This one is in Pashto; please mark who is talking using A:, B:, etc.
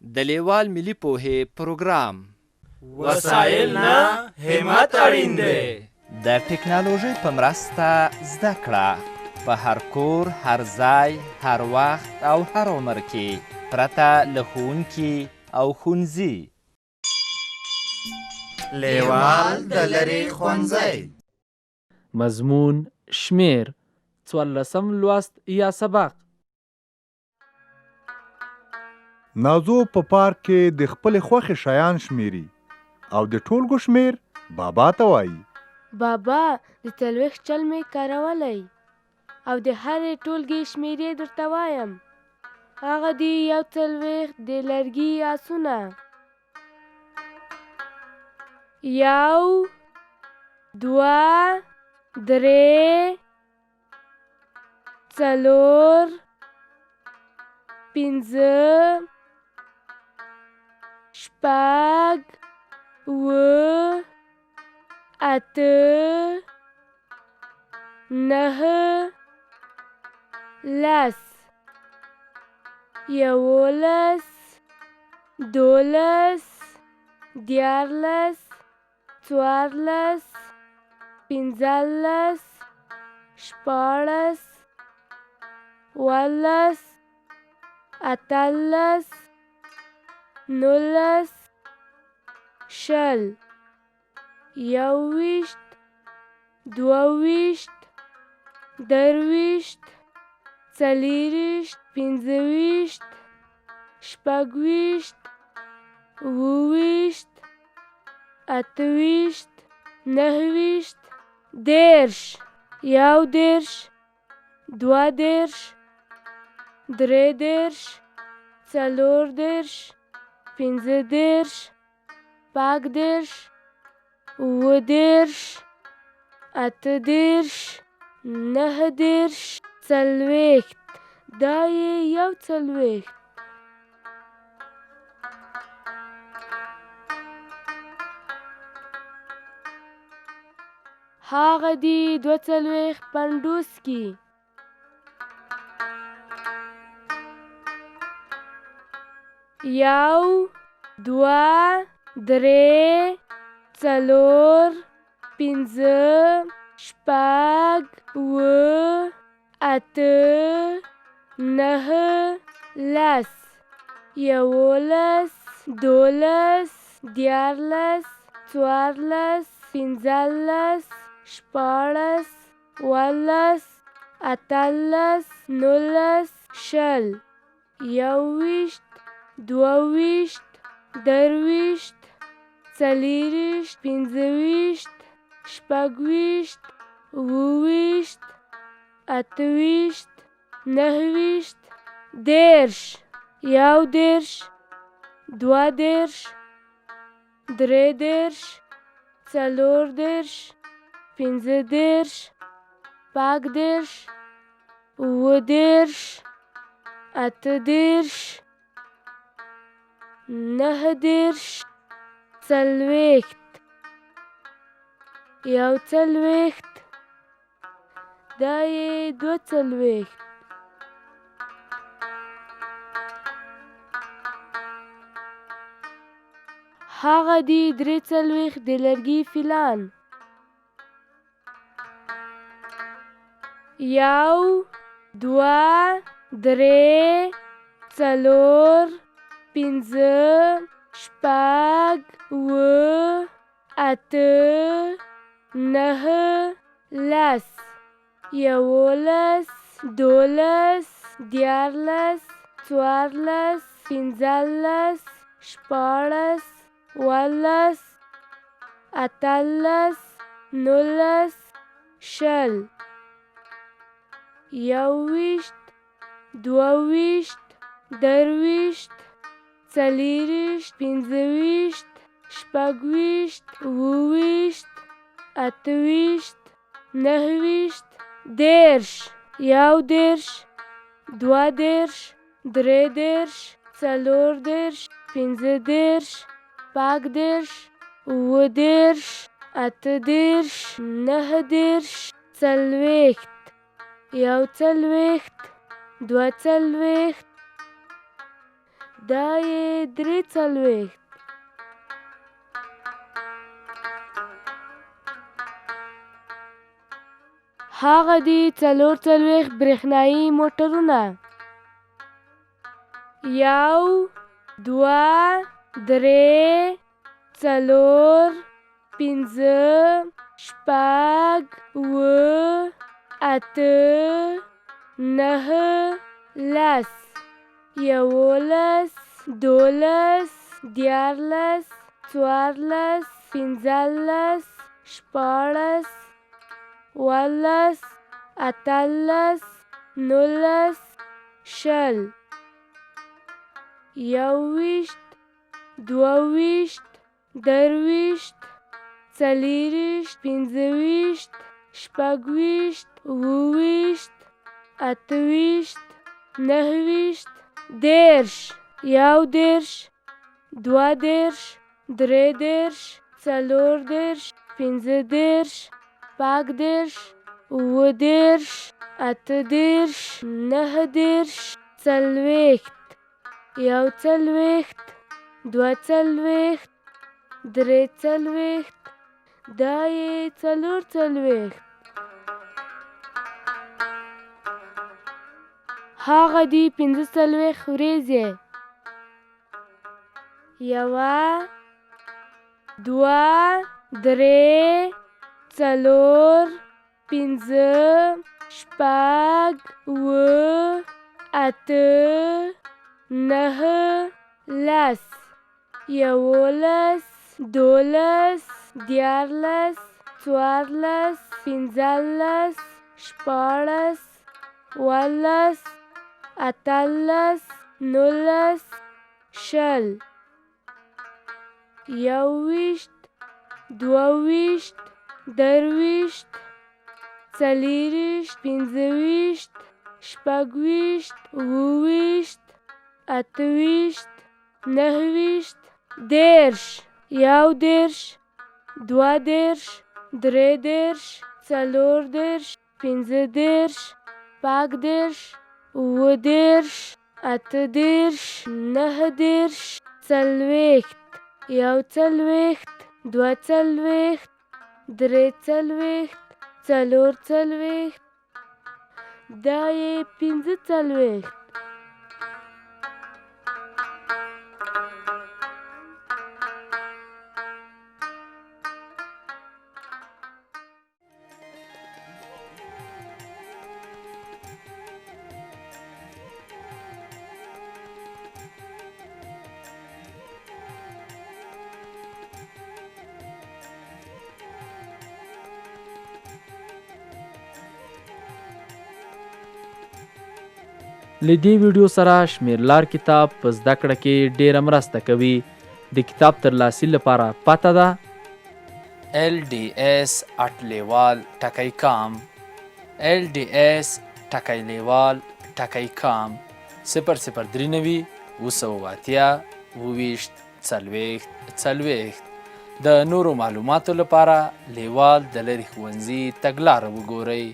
A: د لېوال ملي پوهې پروګرام.
B: وسایل نه، همت اړین دی.
A: د ټکنالوژۍ په مرسته زده کړه په هر کور، هر ځای، هر وخت او هر عمر کې، پرته له ښوونکي او ښونځي.
B: لېوال د لرې ښوونځی.
C: مضمون، شمېر، څوارلسم لوست یا سبق.
D: نازو په پارک کې د خپلې خوښې شیان شمېري او د ټولګو شمېر بابا ته وایي.
E: بابا، د 40 چل مې کارولی او د هرې ټولګې شمېرې درته وایم. هغه دي 41 د لرګي آسونه، 1، 2، 3، 4، 5، 6، 7، 8، 9، 10، 11، 12، 13، 14، 15، 16، 17، 18، 19، 20، 21، 22، 23، 24، 25، 26، 27، 28، 29، 30، 31، 32، 33، 34، 35، 36، 37، 38، 39، 40. دا یې 41. هغه دي 42 پنډوسکي. 1، 2، 3، 4، 5، 6، 7، 8، 9، 10، 11، 12، 13، 14، 15، 16، 17، 18، 19، 20، 21، 22، 23، 24، 25، 26، 27، 28، 29، 30، 31، 32، 33، 34، 35، 36، 37، 38، 39، 40، 41. دا یې 42. هغه دي 43 د لرګي فیلان. 1، 2، 3، 4، 5، 6، 7، 8، 9، 10، 11، 12، 13، 14، 15، 16، 17، 18، 19، 20، 21، 22، 23، 24، 25، 26، 27، 28، 29، 30، 31، 32، 33، 34، 35، 36، 37، 38، 39، 40، 41، 42، دا یې 43. هغه دي 44 برېښنايي موټرونه. 1 2 3 4 5 6 7 8 9 10 11 12 13 14 15 16 17 18 19 20 21 22 23 24 25 26 27 28 29 30 31 32 33 34 35 36 37 38 39 40 41 42 43 دا یې 44. هغه دي 45 ورځې. 1 2 3 4 5 6 7 8 9 10 11 12 13 14 15 16 17 18 19 20 21 22 23 24 25 26 27 28 29 30 31 32 33 34 35 36 37 38 39 40 41 42 43 44 دا یې 45.
C: له دې ویډیو سره شمیرلار کتاب په زده کړه کې ډیره مرسته کوي. د کتاب ترلاسي لپاره پته ده
A: lds@lewal.com lds@lewal.com 0039 780 28 40 40. د نورو معلوماتو لپاره لیوال د لرې ښوونځي تګلاره وګورئ.